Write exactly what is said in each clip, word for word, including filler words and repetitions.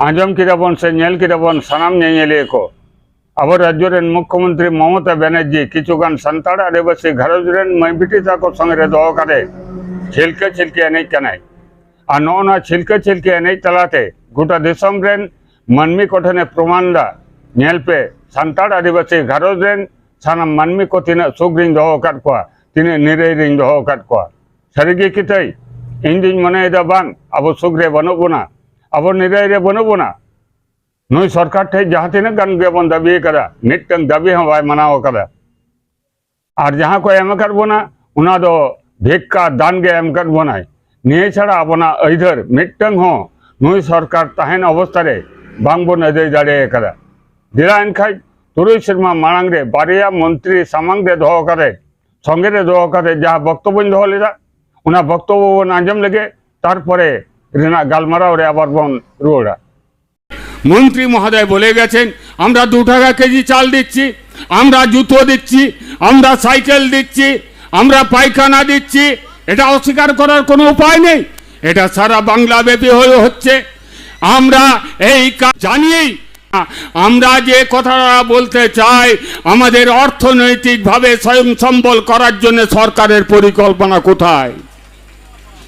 ᱟᱸᱡᱚᱢ ᱠᱮᱫᱟ ᱵᱚᱱ ᱥᱮ ᱧᱮᱞ ᱠᱮᱫᱟ ᱵᱚᱱ ᱥᱟᱱᱟᱢ ᱧᱮᱧᱮᱞᱤᱭᱟᱹ ᱠᱚ, ᱟᱵᱚ ᱨᱟᱡᱽᱡᱚ ᱨᱮᱱ ᱢᱩᱠᱷᱭᱚᱢᱚᱱᱛᱨᱤ ᱢᱚᱢᱚᱛᱟ ᱵᱮᱱᱟᱨᱡᱤ ᱠᱤᱪᱷᱩᱜᱟᱱ ᱥᱟᱱᱛᱟᱲ ᱟᱹᱫᱤᱵᱟᱹᱥᱤ ᱜᱷᱟᱨᱚᱸᱡᱽ ᱨᱮᱱ ᱢᱟᱹᱭ ᱵᱤᱴᱤ ᱛᱟᱠᱚ ᱥᱚᱸᱜᱮ ᱨᱮ ᱫᱚᱦᱚ ᱠᱟᱛᱮ ᱪᱷᱤᱞᱠᱟᱹ ᱪᱷᱤᱞᱠᱤ ᱮᱱᱮᱡ ᱠᱟᱱᱟᱭ᱾ ᱟᱨ ᱱᱚᱜᱼᱚ ᱱᱚᱣᱟ ᱪᱷᱤᱞᱠᱟᱹ ᱪᱷᱤᱞᱠᱤ ᱮᱱᱮᱡ ᱛᱟᱞᱟᱛᱮ ᱜᱚᱴᱟ ᱫᱤᱥᱚᱢ ᱨᱮᱱ ᱢᱟᱹᱱᱢᱤ ᱠᱚᱴᱷᱮᱱᱮ ᱯᱨᱚᱢᱟᱱ ᱫᱟ, ᱧᱮᱞ ᱯᱮ, ᱥᱟᱱᱛᱟᱲ ᱟᱹᱫᱤᱵᱟᱹᱥᱤ ᱜᱷᱟᱨᱚᱸᱡᱽ ᱨᱮᱱ ᱥᱟᱱᱟᱢ ᱢᱟᱹᱱᱢᱤ ᱠᱚ ᱛᱤᱱᱟᱹᱜ ᱥᱩᱠ ᱨᱤᱧ ᱫᱚᱦᱚ ᱟᱠᱟᱫ ᱠᱚᱣᱟ, ᱛᱤᱱᱟᱹᱜ ᱱᱤᱨᱟᱹᱭ ᱨᱤᱧ ᱫᱚᱦᱚ ᱟᱠᱟᱫ ᱠᱚᱣᱟ᱾ ᱥᱟᱹᱨᱤᱜᱮ ᱠᱤᱛᱟᱹᱭ, ᱤᱧ ᱫᱩᱧ ᱢᱚᱱᱮᱭᱮᱫᱟ ᱵᱟᱝ, ᱟᱵᱚ ᱥᱩᱠ ᱨᱮ ᱵᱟᱹᱱᱩᱜ ᱵᱚᱱᱟ, ᱟᱵᱚ ᱱᱤᱨᱟᱹᱭ ᱨᱮ ᱵᱟᱹᱱᱩᱜ ᱵᱚᱱᱟ᱾ ᱱᱩᱭ ᱥᱚᱨᱠᱟᱨ ᱴᱷᱮᱱ ᱡᱟᱦᱟᱸ ᱛᱤᱱᱟᱹᱜ ᱜᱟᱱ ᱜᱮᱵᱚᱱ ᱫᱟᱹᱵᱤ ᱟᱠᱟᱫᱟ, ᱢᱤᱫᱴᱟᱝ ᱫᱟᱹᱵᱤ ᱦᱚᱸ ᱵᱟᱭ ᱢᱟᱱᱟᱣ ᱟᱠᱟᱫᱟ᱾ ᱟᱨ ᱡᱟᱦᱟᱸ ᱠᱚ ᱮᱢ ᱟᱠᱟᱫ ᱵᱚᱱᱟ, ᱚᱱᱟ ᱫᱚ ᱵᱷᱤᱠᱠᱟ ᱫᱟᱱ ᱜᱮ ᱮᱢ ᱟᱠᱟᱫ ᱵᱚᱱᱟᱭ᱾ ᱱᱤᱭᱟᱹ ᱪᱷᱟᱲᱟ ᱟᱵᱚᱱᱟᱜ ᱟᱹᱭᱫᱟᱹᱨ ᱢᱤᱫᱴᱟᱝ ᱦᱚᱸ ᱱᱩᱭ ᱥᱚᱨᱠᱟᱨ ᱛᱟᱦᱮᱱ ᱚᱵᱚᱥᱛᱟ ᱨᱮ ᱵᱟᱝᱵᱚᱱ ᱟᱹᱫᱟᱹᱭ ᱫᱟᱲᱮ ᱟᱠᱟᱫᱟ᱾ ᱫᱮᱞᱟ ᱮᱱᱠᱷᱟᱡ ᱛᱩᱨᱩᱭ ᱥᱮᱨᱢᱟ ᱢᱟᱲᱟᱝ ᱨᱮ ᱵᱟᱨᱭᱟ ᱢᱚᱱᱛᱨᱤ ᱥᱟᱢᱟᱝ ᱨᱮ ᱫᱚᱦᱚ ᱠᱟᱛᱮ, ᱥᱚᱸᱜᱮ ᱨᱮ ᱫᱚᱦᱚ ᱠᱟᱛᱮ ᱡᱟᱦᱟᱸ ᱵᱚᱠᱛᱚᱵᱚᱧ ᱫᱚᱦᱚ ᱞᱮᱫᱟ, ᱚᱱᱟ ᱵᱚᱠᱛᱚᱵᱚ ᱵᱚᱱ ᱟᱸᱡᱚᱢ ᱞᱮᱜᱮ, ᱛᱟᱨᱯᱚᱨᱮ ᱨᱮᱱᱟᱜ ᱜᱟᱞᱢᱟᱨᱟᱣ ᱨᱮ ᱟᱵᱟᱨ ᱵᱚᱱ ᱨᱩᱣᱟᱹᱲᱟ᱾ মন্ত্রী মহোদয় বলে গেছেন, আমরা দু টাকা কেজি চাল দিচ্ছি, আমরা জুতো দিচ্ছি, আমরা সাইকেল দিচ্ছি, আমরা পায়খানা দিচ্ছি। এটা অস্বীকার করার কোনো উপায় নেই। এটা সারা বাংলাব্যাপী হয়ে হচ্ছে। আমরা এই কা- জানিয়েই আমরা যে কথাটা বলতে চাই, আমাদের অর্থনৈতিকভাবে স্বয়ং সম্বল করার জন্য সরকারের পরিকল্পনা কোথায়?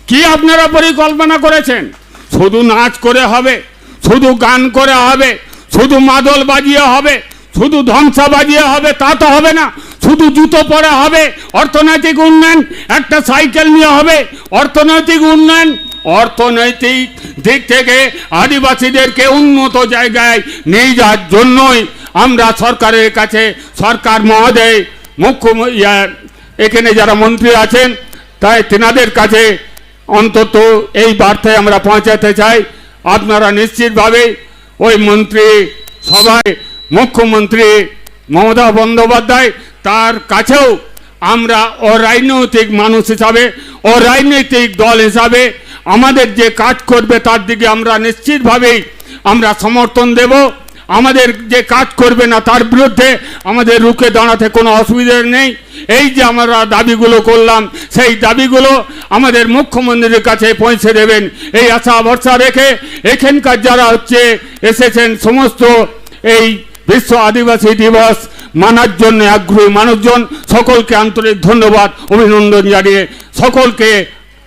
কি আপনারা পরিকল্পনা করেছেন? শুধু নাচ করে হবে, শুধু গান করে হবে, শুধু মাদল বাজিয়ে হবে, শুধু ধ্বংসা বাজিয়ে হবে, তা তো হবে না। শুধু জুতো পরা হবে, অর্থনৈতিক উন্নয়ন, একটা সাইকেল নিয়ে হবে, অর্থনৈতিক উন্নয়ন, অর্থনৈতিক দিক থেকে আদিবাসীদেরকে উন্নত জায়গায় নিয়ে যাওয়ার জন্যই আমরা সরকারের কাছে, সরকার মহোদয়, মুখ্য, ইয়া, এখানে যারা মন্ত্রী আছেন, তাই তেনাদের কাছে অন্তত এই বার্তায় আমরা পৌঁছাতে চাই। আপনারা নিশ্চিতভাবেই ওই মন্ত্রী সভায় মুখ্যমন্ত্রী মমতা বন্দ্যোপাধ্যায়, তার কাছেও আমরা অরাজনৈতিক মানুষ হিসাবে, অরাজনৈতিক দল হিসাবে আমাদের যে কাজ করবে, তার দিকে আমরা নিশ্চিতভাবেই আমরা সমর্থন দেব। আমাদের যে কাজ করবে না, তার বিরুদ্ধে আমাদের রুখে দাঁড়াতে কোনো অসুবিধা নেই। এই যে আমরা দাবিগুলো করলাম, সেই দাবিগুলো আমাদের মুখ্যমন্ত্রীর কাছে পৌঁছে দেবেন, এই আশা ভরসা রেখে এখানকার যারা হচ্ছে এসেছেন, সমস্ত এই বিশ্ব আদিবাসী দিবস মানার জন্য আগ্রহী মানুষজন, সকলকে আন্তরিক ধন্যবাদ, অভিনন্দন জানিয়ে সকলকে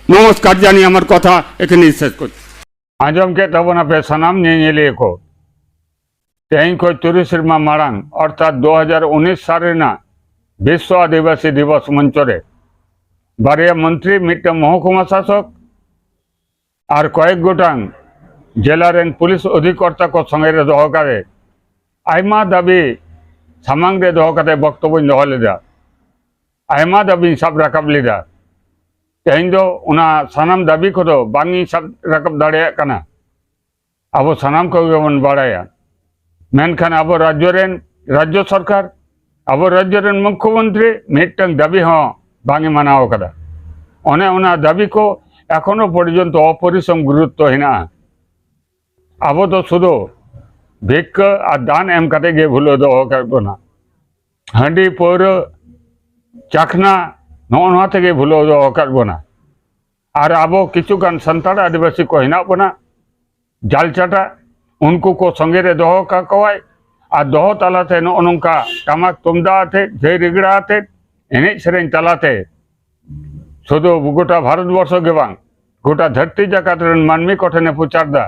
নমস্কার জানিয়ে আমার কথা এখানেই শেষ করছি। ᱟᱸᱡᱚᱢ ᱠᱮᱫ ᱛᱟᱵᱚᱱᱟᱯᱮ ᱥᱟᱱᱟᱢ ᱧᱮᱧᱮᱞᱤᱭᱟᱹ ᱠᱚ᱾ ᱛᱮᱦᱮᱧ ᱠᱷᱚᱱ ᱛᱩᱨᱩᱭ ᱥᱮᱨᱢᱟ ᱢᱟᱲᱟᱝ, ᱚᱨᱛᱷᱟᱛ ᱫᱩ ᱦᱟᱡᱟᱨ ᱩᱱᱤᱥ ᱥᱟᱞ ᱨᱮᱱᱟᱜ ᱵᱤᱥᱥᱚ ᱟᱹᱫᱤᱵᱟᱹᱥᱤ ᱫᱤᱵᱚᱥ ᱢᱚᱧᱪᱚ ᱨᱮ ᱵᱟᱨᱭᱟ ᱢᱚᱱᱛᱨᱤ, ᱢᱤᱫᱴᱟᱝ ᱢᱚᱦᱚᱠᱩᱢᱟ ᱥᱟᱥᱚᱠ ᱟᱨ ᱠᱚᱭᱮᱠ ᱜᱚᱴᱟᱝ ᱡᱮᱞᱟ ᱨᱮᱱ ᱯᱩᱞᱤᱥ ᱚᱫᱷᱤᱠᱚᱨᱛᱟ ᱠᱚ ᱥᱚᱸᱜᱮ ᱨᱮ ᱫᱚᱦᱚ ᱠᱟᱛᱮ ᱟᱭᱢᱟ ᱫᱟᱹᱵᱤ ᱥᱟᱢᱟᱝ ᱨᱮ ᱫᱚᱦᱚ ᱠᱟᱛᱮ ᱵᱚᱠᱛᱚᱵᱚᱧ ᱫᱚᱦᱚ ᱞᱮᱫᱟ᱾ ᱟᱭᱢᱟ ᱫᱟᱹᱵᱤᱧ ᱥᱟᱵ ᱨᱟᱠᱟᱵ ᱞᱮᱫᱟ᱾ ᱛᱮᱦᱮᱧ ᱫᱚ ᱚᱱᱟ ᱥᱟᱱᱟᱢ ᱫᱟᱹᱵᱤ ᱠᱚᱫᱚ ᱵᱟᱝ ᱤᱧ ᱥᱟᱵ ᱨᱟᱠᱟᱵ ᱫᱟᱲᱮᱭᱟᱜ ᱠᱟᱱᱟ᱾ ᱟᱵᱚ ᱥᱟᱱᱟᱢ ᱠᱚᱜᱮ ᱵᱚᱱ ᱵᱟᱲᱟᱭᱟ, ᱢᱮᱱᱠᱷᱟᱱ ᱟᱵᱚ ᱨᱟᱡᱽᱡᱚ ᱨᱮᱱ, ᱨᱟᱡᱽᱡᱚ ᱥᱚᱨᱠᱟᱨ, ᱟᱵᱚ ᱨᱟᱡᱽᱡᱚ ᱨᱮᱱ ᱢᱩᱠᱷᱭᱚᱢᱚᱱᱛᱨᱤ ᱢᱤᱫᱴᱟᱝ ᱫᱟᱹᱵᱤ ᱦᱚᱸ ᱵᱟᱝ ᱮ ᱢᱟᱱᱟᱣ ᱟᱠᱟᱫᱟ᱾ ᱚᱱᱮ ᱚᱱᱟ ᱫᱟᱹᱵᱤ ᱠᱚ ᱮᱠᱷᱚᱱᱳ ᱯᱚᱨᱡᱚᱱᱛᱚ ᱚᱯᱚᱨᱤᱥᱚᱢ ᱜᱩᱨᱩᱛᱛᱚ ᱦᱮᱱᱟᱜᱼᱟ᱾ ᱟᱵᱚ ᱫᱚ ᱥᱩᱫᱷᱩ ᱵᱷᱤᱠᱠᱟᱹ ᱟᱨ ᱫᱟᱱ ᱮᱢ ᱠᱟᱛᱮ ᱜᱮ ᱵᱷᱩᱞᱟᱹᱣ ᱫᱚᱦᱚ ᱟᱠᱟᱫ ᱵᱚᱱᱟ᱾ ᱦᱟᱺᱰᱤ, ᱯᱟᱹᱣᱨᱟᱹ, ᱪᱟᱠᱷᱱᱟ, ᱱᱚᱜᱼᱚ ᱱᱚᱣᱟ ᱛᱮᱜᱮ ᱵᱷᱩᱞᱟᱹᱣ ᱫᱚᱦᱚ ᱟᱠᱟᱫ ᱵᱚᱱᱟ᱾ ᱟᱨ ᱟᱵᱚ ᱠᱤᱪᱷᱩ ᱜᱟᱱ ᱥᱟᱱᱛᱟᱲ ᱟᱹᱫᱤᱵᱟᱹᱥᱤ ᱠᱚ ᱦᱮᱱᱟᱜ ᱵᱚᱱᱟ, ᱡᱟᱞ ᱪᱟᱴᱟ, ᱩᱱᱠᱩ ᱠᱚ ᱥᱚᱸᱜᱮ ᱨᱮ ᱫᱚᱦᱚ ᱠᱟᱠᱚᱣᱟᱭ᱾ ᱟᱨ ᱫᱚᱦᱚ ᱛᱟᱞᱟᱛᱮ ᱱᱚᱜᱼᱚ ᱱᱚᱝᱠᱟ ᱴᱟᱢᱟᱠ ᱛᱩᱢᱫᱟᱜ ᱟᱛᱮᱫ, ᱡᱷᱟᱹᱭ ᱨᱮᱜᱽᱲᱟ ᱟᱛᱮᱫ, ᱮᱱᱮᱡ ᱥᱮᱨᱮᱧ ᱛᱟᱞᱟᱛᱮ ᱥᱩᱫᱷᱩ ᱜᱚᱴᱟ ᱵᱷᱟᱨᱚᱛ ᱵᱚᱨᱥᱚ ᱜᱮ ᱵᱟᱝ, ᱜᱚᱴᱟ ᱫᱷᱟᱹᱨᱛᱤ ᱡᱟᱠᱟᱛ ᱨᱮᱱ ᱢᱟᱹᱱᱢᱤ ᱠᱚᱴᱷᱮᱱᱮ ᱯᱨᱚᱪᱟᱨ ᱫᱟ᱾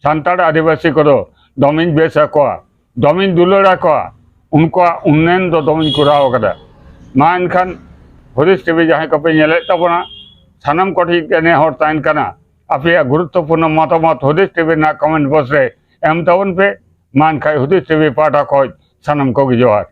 ᱥᱟᱱᱛᱟᱲ ᱟᱹᱫᱤᱵᱟᱹᱥᱤ ᱠᱚᱫᱚ ᱫᱚᱢᱮᱧ ᱵᱮᱥ ᱟᱠᱚᱣᱟ, ᱫᱚᱢᱮᱧ ᱫᱩᱞᱟᱹᱲ ᱟᱠᱚᱣᱟ, ᱩᱱᱠᱩᱣᱟᱜ ᱩᱱᱱᱚᱭᱚᱱ ᱫᱚ ᱫᱚᱢᱮᱧ ᱠᱚᱨᱟᱣ ᱟᱠᱟᱫᱟ᱾ ᱢᱟ ᱮᱱᱠᱷᱟᱱ ᱦᱩᱫᱤᱥ ᱴᱤᱵᱷᱤ ᱡᱟᱦᱟᱸᱭ ᱠᱚᱯᱮ ᱧᱮᱞᱮᱫ ᱛᱟᱵᱚᱱᱟ, ᱥᱟᱱᱟᱢ ᱠᱚᱴᱷᱮᱱ ᱜᱮ ᱱᱮᱦᱚᱨ ᱛᱟᱦᱮᱱ ᱠᱟᱱᱟ, ᱟᱯᱮᱭᱟᱜ ᱜᱩᱨᱩᱛᱛᱚᱯᱩᱨᱱᱚ ᱢᱚᱛᱟᱢᱚᱛ ᱦᱩᱫᱤᱥ ᱴᱤᱵᱷᱤ ᱨᱮᱱᱟᱜ ᱠᱚᱢᱮᱱᱴ ᱵᱚᱠᱥ ᱨᱮ ᱮᱢ ᱛᱟᱵᱚᱱ ᱯᱮ᱾ ᱢᱟ ᱮᱱᱠᱷᱟᱱ ᱦᱩᱫᱤᱥ ᱴᱤᱵᱷᱤ ᱯᱟᱦᱴᱟ ᱠᱷᱚᱱ ᱥᱟᱱᱟᱢ ᱠᱚᱜᱮ ᱡᱚᱦᱟᱨ᱾